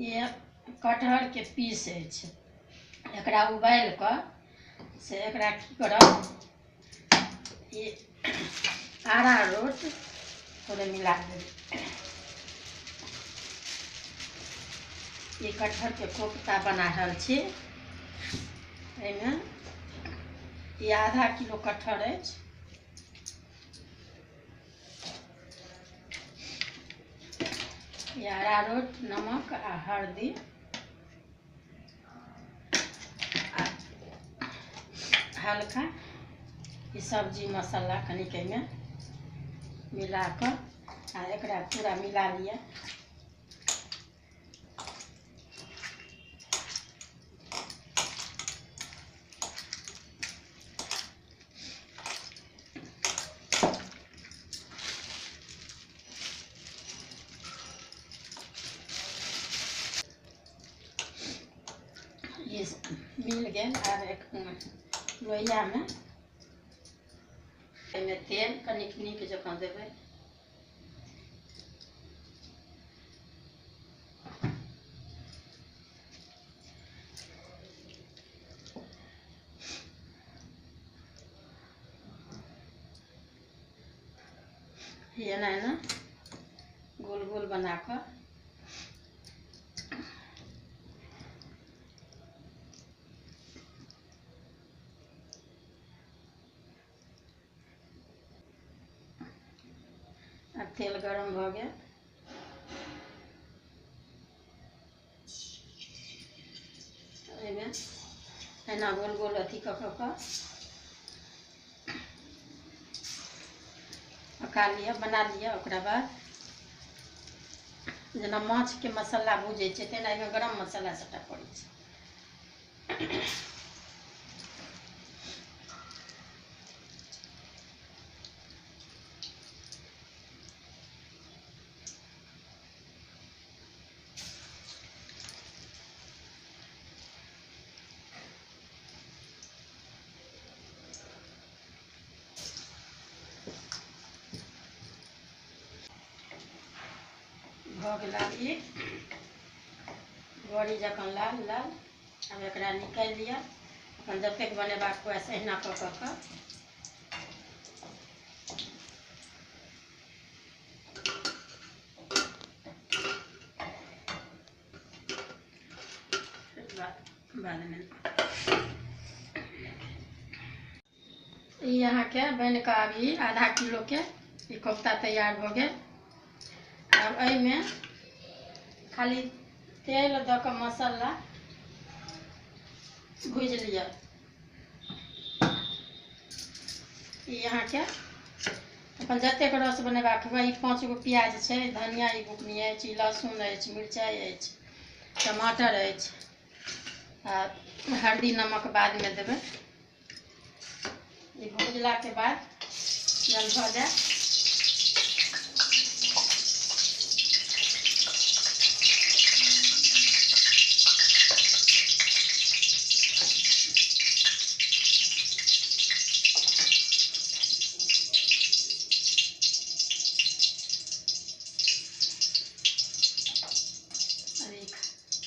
ई कटहर के पीस अछि। एकरा उबालि कऽ से एकरा की करब, ई अरारोट थोड़े मिला देबै। ई कटहर के कोफ्ता बना रहल छी। एहिमे ई आधा किलो कटहर अछि। ई अरारोट, नमक आ हल्दी आ हल्का ई सब्जी मसाला कनिक एहिमे मिला कऽ आ एकरा पूरा मिला लिअ। ये मिल गेल। आब एक लोहियामे एहिमे तेल कनिक नीक जकाँ देबै। एना एना गोल गोल बना कऽ आब तेल गरम भऽ गेल। एहिमे एना गोल गोल अथी कऽ कऽ कऽ पका लिअ, बना लिअ। ओकरा बाद जेना माछके मसाला भुजै छै तेना एहिमे गरम मसाला सबटा पड़ै छै। भऽ गेल आब ई बड़ी जकाँ लाल लाल। आब एकरा निकालि लिअ। अपन जतेक बनेबाक हुए से अहिना कऽ कऽ कऽ बादमे ई अहाँके बनि कऽ आब ई आधा किलोके ई कोफ्ता तैयार भऽ गेल। आब एहिमे खाली तेल दऽ कऽ मसाला भुजि लिअ। ई अहाँके अपन जतेक रस बनेबाक हुए, ई 5 गो प्याज छै, धनिया ई बुकनी अछि, ई लहसुन अछि, मिरचाइ अछि, टमाटर अछि आ हल्दी नमक बादमे देबै। ई भुजलाके बाद जब भऽ जायत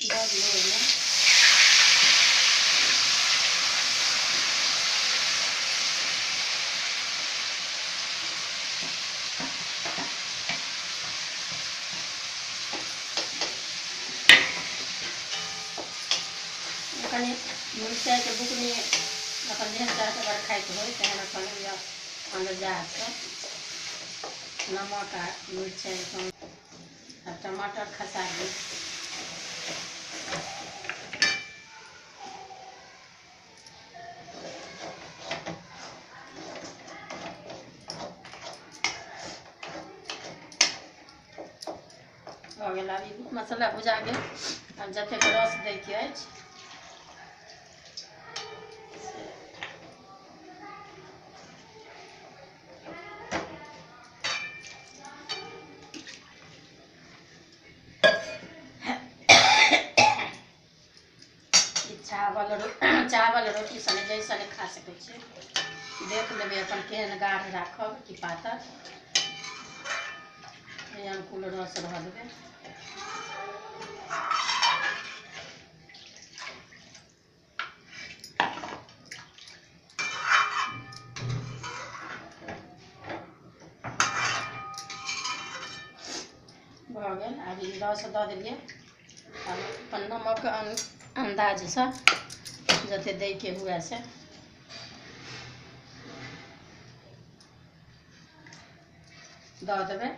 दऽ दियौ ओहिमे। कनि मिरचाइके बुकनी अपन जेहन चहटगर खाइत होइ तेहन अपन अंदाजासँ नमक आ मिरचाइ अपन आ टमाटर खसा दियौ। भऽ गेल। आब ई मसाला भुजा गेल। आब जतेक रस दैके अछि चावल रोटी सने जै सने खा सकै छी। देख लेबै अपन केहन गाढ़ राखब कि पातर, एहि अनुकूल रस रह देबै। भऽ गेल। आब ई रस दऽ देलियै। आब अपन नमक अन्दाजसँ जते दैके हुए से दऽ देबै।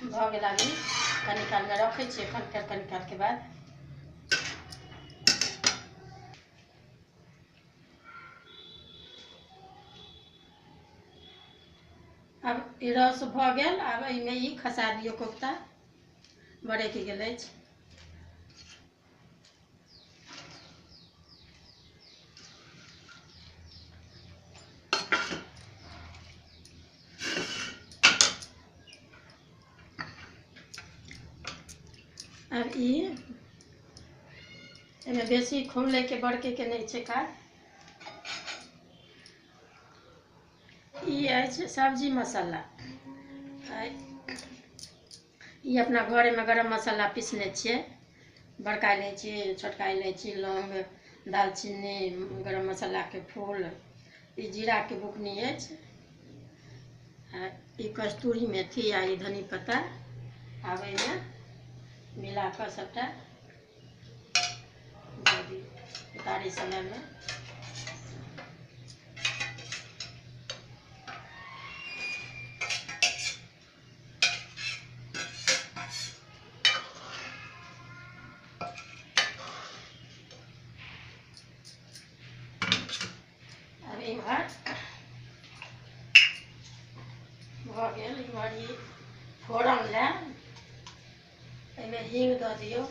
भऽ गेल। आब ई कनी कालमे रखै छियै एखन, फेर कनी कालके बाद। आब ई रस भऽ गेल। आब एहिमे ई खसा दियौ। कोफ्ता बरकि गेल अछि। आब ई एहिमे बेसी खौलैके बरकैके नहि छै काज। ई अछि सब्जी मसाला। ई अपना घरेमे गरम मसाला पीसने छियै। बड़का इलायची, छोटका इलायची, लौंग, दालचीनी, गरम मसालाके फूल। ई जीराके बुकनी अछि, आ ई कस्तूरी मेथी आ ई धनी पत्ता। आब एहिमे मिला कऽ सबटा दऽ दियौ उतारै समयमे। आब इम्हर भऽ गेल। इम्हर ई फोरन लए एहिमे हींग दऽ दियौ।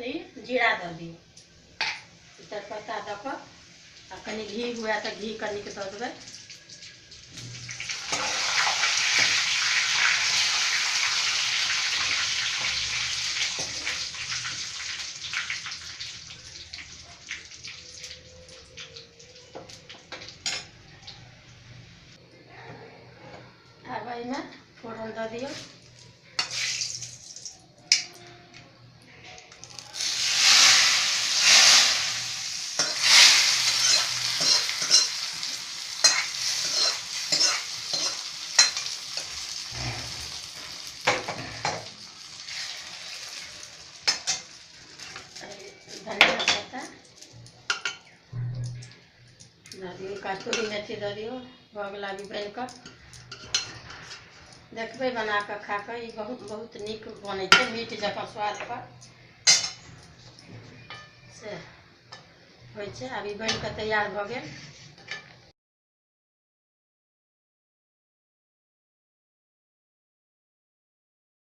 ई जीरा दऽ दियौ, तेजपत्ता दऽ कऽ आ कनि घी हुए तऽ घी कनिक दऽ देबै। आब एहिमे फोरन दऽ दियौ। धनिया पत्ता दऽ दियौ, कस्तूरी मेथी दऽ दियौ। भऽ गेल। अभी बनि कऽ देखबै बना कऽ खा कऽ। ई बहुत बहुत नीक बनै छै, मीट जकाँ स्वादपर से होइ छै। आब ई बनि कऽ तैयार भऽ गेल।